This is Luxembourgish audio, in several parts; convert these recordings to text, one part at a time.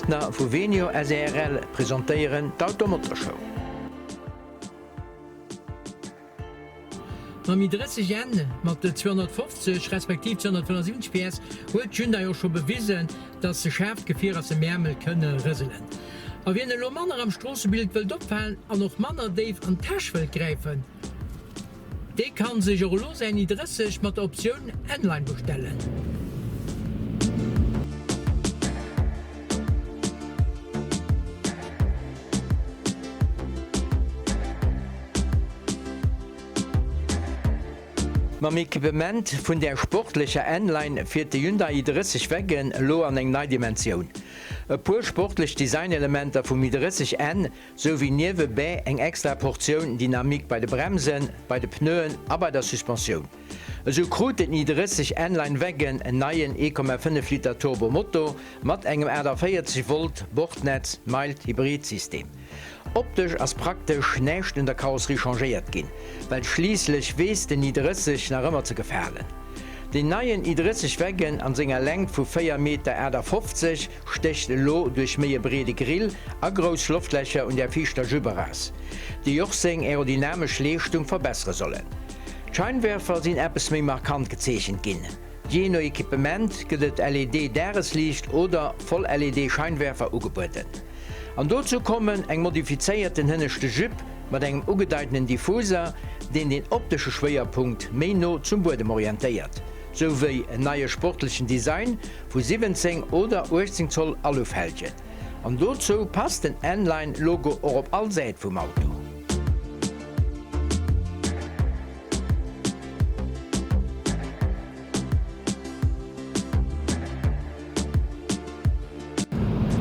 Partner vu Venio SARL presentéieren d'Automotorshow. Mam i30 N mat 250 respektiv 275 PS huet Hyundai och scho bewisen, dass se schaarft Gefierer aus dem Äermel kënne rëselen. A wien elo manner am Stroossebild wëllt opfalen an och manner déif an d'Täsch wëllt gräifen, dee kann sech och elo säin i30 mat der Optioun N-Line bestellen. Mam Equipement vun där sportlecher N-Line fiert de Hyundai i30 Wagon elo an eng nei Dimensioun. E puer sportlech Designelementer vum i30 N, sou wéi niewebäi eng extra Portioun Dynamik bei de Bremsen, bei de Pneuen a bei der Suspensioun. Esou krut den i30 N-Line Wagon en neien 1,5 Liter Turbo Motor mat engem 48 Volt Bordnetz Mild Hybrid System. Optesch ass praktesch näischt un der Karosserie changéiert ginn, well schliisslech weess den i30 nach ëmmer ze gefalen. Den neien i30 Wagon an senger Längt vu 4 Meter 58 stécht elo duerch méi e breede Grill a grouss Loftlächer un der viischter Jupe eraus, déi och seng aerodynamesch Leeschtung verbessere sollen. D'Scheinwerfer sinn eppes méi markant gezeechent ginn. Jee no Equipement gëtt et LED-Dagesliicht oder Voll-LED-Scheinwerfer ugebueden. An dozou kommen eng modifizéierten hënneschte Jupe mat engem ugedeitenen Diffuser, deen den optesche Schwéierpunkt méi no zum Buedem orientéiert, souwéi en neie sportlechen Design vu 17 oder 18 Zoll Alufelgen. An dozou passt den N-Line-Logo och op all Säit vum Auto.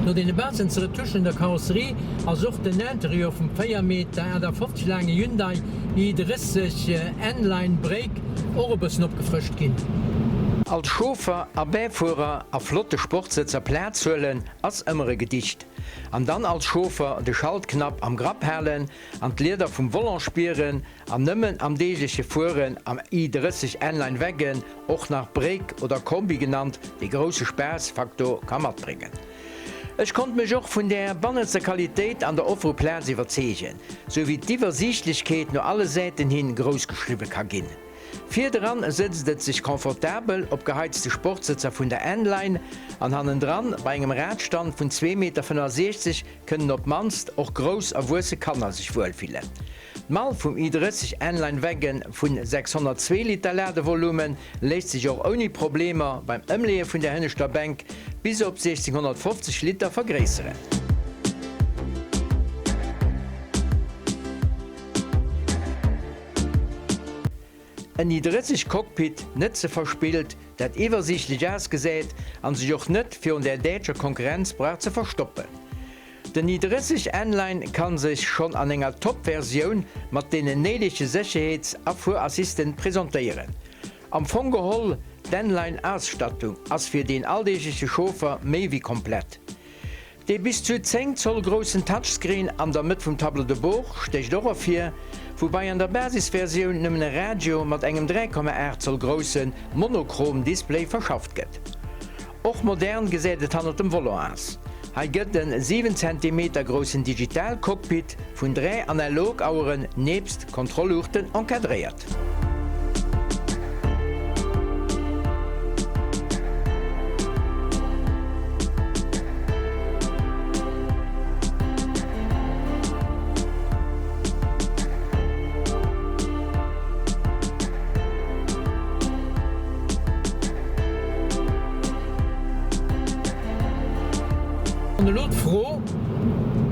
No deene baussentze Retouchen un der Karosserie ass och den Interieur vum 4 Meter 58 laange Hyundai i30 N-Line Break och e bëssen opgefrëscht ginn. Als Chauffer a Bäifuerer a flotte Sportsëtzer Plaz huelen ass ëmmer e Gedicht. An dann als Chauffer de Schaltknapp am Grapp halen an d'Lieder vum Volant spieren an nëmmen am deegleche Fueren am i30 N-Line Wagon, och nach Break oder Kombi genannt, dee grousse Spaassfaktor ka matbréngen. Ech konnt mech och vun der bannenster Qualitéit an der Offer u Plaz iwwerzeegen, sou wéi d'Iwwersiichtlechkeet no alle Säiten hin grouss geschriwwe ka ginn. Virdran sëtzt et sech confortabel op geheizte Sportsëtzer vun der N-Line an hannendran bei engem Radstand vun 2,65 Meter kënnen op d'mannst och grouss erwuesse Kanner sech wuelfillen. D'Mall vum i30 N-Line Wagon vun 602 Liter Ladevolume léisst sech och ouni Problemer beim Ëmleeë vun der hënneschter Bänk bis op 1650 Liter vergréisseren. En i30 Cockpit, net ze verspillt, dat iwwersiichtlech ausgesäit an sech och net virun der däitscher Konkurrenz brauch ze verstoppen. Den i30 N-Line kann sech schonn an enger Top-Versioun mat deenen néidege Sécherheets a Fuerassisten presentéieren. Am Fong geholl, d'N-Line-Ausstattung ass fir deen alldeegleche Chauffer méi wéi komplett. Dee bis zu 10 Zoll groussen Touchscreen an der Mëtt vum Tableau de bord stécht och ervir, woubai an der Basisversioun nëmmen e Radio mat engem 3,8 Zoll grousse monochrom Display verschafft gëtt. Och modern gesäit et hannert dem Volant aus. Hei gëtt en 7 Zentimeter groussen Digital-Cockpit vun 3 Analog-Aueren nebst Kontrolluuchten encadréiert. An elo d'Fro,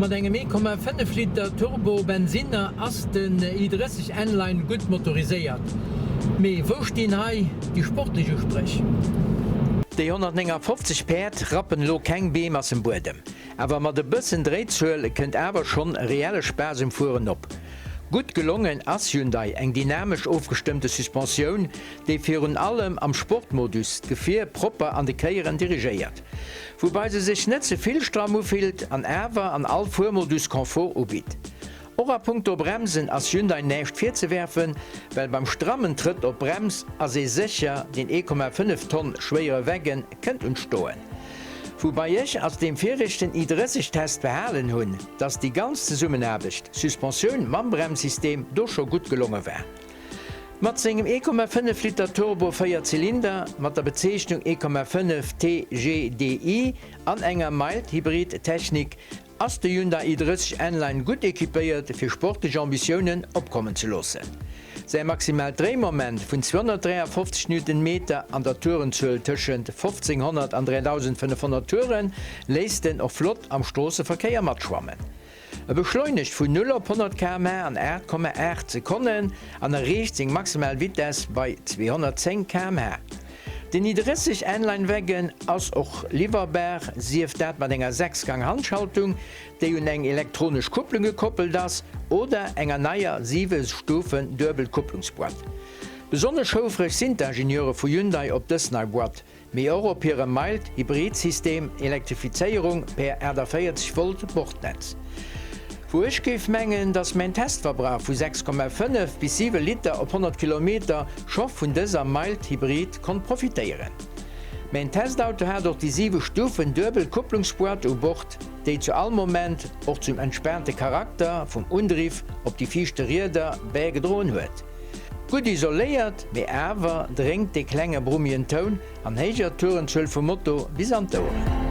Mat engem 1,5 Liter Turbo-Bensinner ass den i30 N-Line gutt motoriséiert, mee wou stinn hei déi sportlech Uspréch? Déi 159 Päerd rappen elo keng Beem ass em Buedem, awer mat e bëssen Dréizuel kënnt awer schonn reelle Spaass um Fueren op. Gutt gelongen ass Hyundai eng dynamesch ofgestëmmte Suspensioun, déi virun allem am Sportmodus d'Gefier propper an de Kéieren dirigéiert, woubai se sech net ze vill stramm ufillt an awer an all Fuermodus Confort ubitt. Och a punkto Bremsen ass Hyundai näischt virzewerfen, well beim strammen Trëtt op d'Brems ass ee sécher, deen 1,5 Tonn schwéiere Wagon kënnt un d'Stoen. Woubai ech als deem viregten i30 Test behalen hunn, dass déi ganz Zesummenaarbecht, Suspensioun mam Bremssystem, do scho gutt gelonge war. Mat sengem 1,5 Liter Turbo 4 Zylinder mat der Bezeechnung 1,5 TGDI an enger Mild Hybrid Technik ass de Hyundai i30 N-Line gutt equipéiert fir sportlech Ambitiounen opkommen ze loossen. Säi maximaalt Dréimoment vun 253 Newtonmeter an der Tourenzuel tëschent 1500 an 3500 Toure léisst en och flott am Stroosseverkéier matschwammen. E beschleunegt vun 0 op 100 km/h an 8,8 Sekonnen an erreecht seng maximal Vitess bei 210 km/h. Den i30 N-Line Wagon ass och liwwerbar, sief dat mat enger 6 Gang Handschaltung, déi un eng elektronesch Kupplung gekoppelt ass, oder enger neier 7 Stufen Duebel Kupplungsboîte. Besonnesch houfreg sinn d'Ingenieure vu Hyundai op dës nei Boîte, mee och op hire Mild Hybrid System, Elektrifizéierung per 48 Volt Bordnetz. Wou ech géif mengen, dass mäin Testverbrauch vu 6,5 bis 7 Liter op 100 Kilometer scho vun dëser Mild Hybrid konnt profitéieren. Mäin Testauto hat och déi 7 Stufen duebel Kupplungsboîte u Bord, déi zu all Moment och zum entspaante Charakter vum Undriff op déi viischte Rieder bägedroen huet. Gutt isoléiert, mee awer dréngt dee klenge brummien Toun an héijer Tourenzuel vum Moto bis an d'Oueren.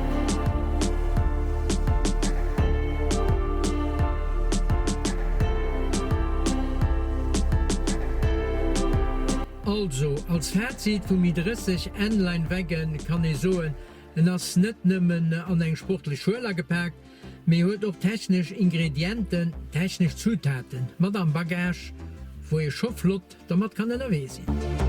Also, als Fazit vum i30 N-Line Wagon kann ee soen, en ass net nëmmen an eng sportlech Schuel agepaakt, mee huet och technesch Ingredienten, technesch Zutaten mat am Bagage, wou ee scho flott dermat kann ënnerwee sinn.